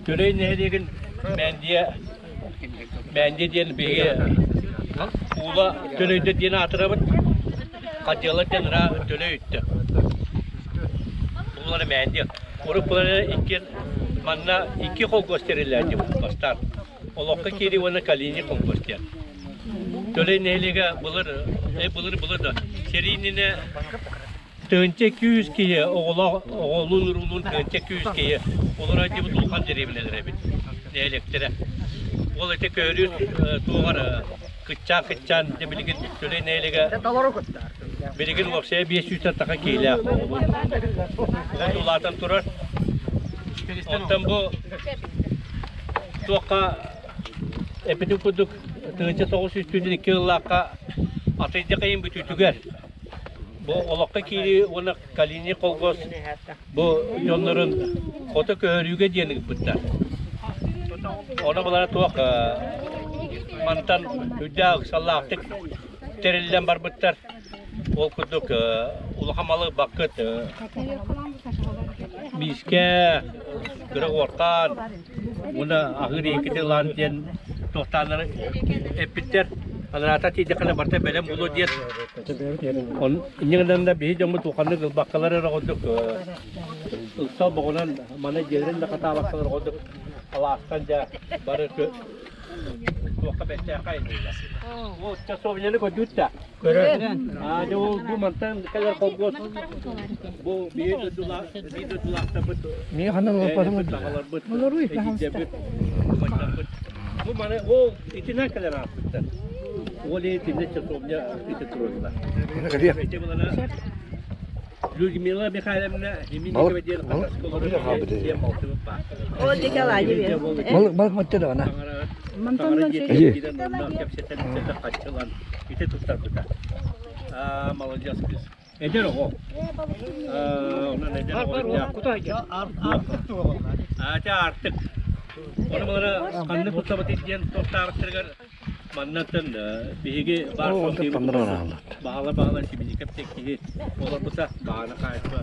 Төлөй нэһилиэгин Мээндийэ Мээндийэ диэн биһиги Куула Төлөйдө диэн аатырабыт. Хадьыала диэн ыраах Төлөй үттэ. Буллара Мээндийэ. Урут булара иккиэн манна икки холкуос тэриллээччи бастаан. Олоххо киирии уонна Калини холкуос диэн. Төлөй нэһилиэгэ былыр, былыр-былыр да сэрии иннинэ 1200 киһи оҕолоох оҕолуун-уруулуун 1200 киһи олорор дьиэбит улахан дэриэбинэлэр эбит нэһилиэктэрэ. Ол ити көһөрүү туоҕар кыччаан-кыччаан дьэ билигин Төлөй нэһилиэгэ билигин уопсайа 500 таха киһилээх оҕолуун улаатан турар. Оттон бу туохха эппитим курдук 1992 сыллаахха атырдьах ыйын бүтүүтүгэр Бу олоххо киирии уонна Калини колхоз бу дьоннорун хото көһөрүүгэ диэн ыыппыттар. Ону булара туох мантан үрдээх ыксаллаахтык тэриллэн барбыттар. Ол курдук улахан малы баккыт миискэ, кыра уоркаан уонна аһыыр иһиккити ылаан диэн туохтааннары эппиттэр. Анараата тиийдэххинэ барыта бэлэм буолуо диэн. Инньэ гынан да биһи дьоммут улаханнык ылбаккалар эрэ курдук ыксал боҕунан маны дьиэлэрин да хатаабаккалар курдук алаастан дьэ бары туохха бэртээхэй айанныыллар. Ол часовняны көрдүүт да? Көрөн. Аа дьэ ол бу мантан кэлэр холкуос бу биир дойдулаах биир дойдулаахтарбыт Мин ханан олорбатым аҕаларбыт эдьиийдэрбит убайдарбыт бу маны ол итинэн кэлэр ааспыттар. Ол итиннэ часовня ити туруордулар. Ити булана Людмила Михайловна Именникова диэн хатаска олорор сиэн балтыбыт баар. Ол Николаевич. Балык балык матта даҕана. Таҥара дьиэтигэр киирэн онно кэпсэтэн иччэтэ хаччылан ити туттарбыта. Аа, маладьыас кыыс. Эдэр оҕо. Онон эдэр оҕо Аата Артык. Ону балара ханнык туттабытый диэн туохтаабыттарыгар маннаттан биһиги баар Баһала баһала сибиликэп киһи олорбута баҕана хаайыспа.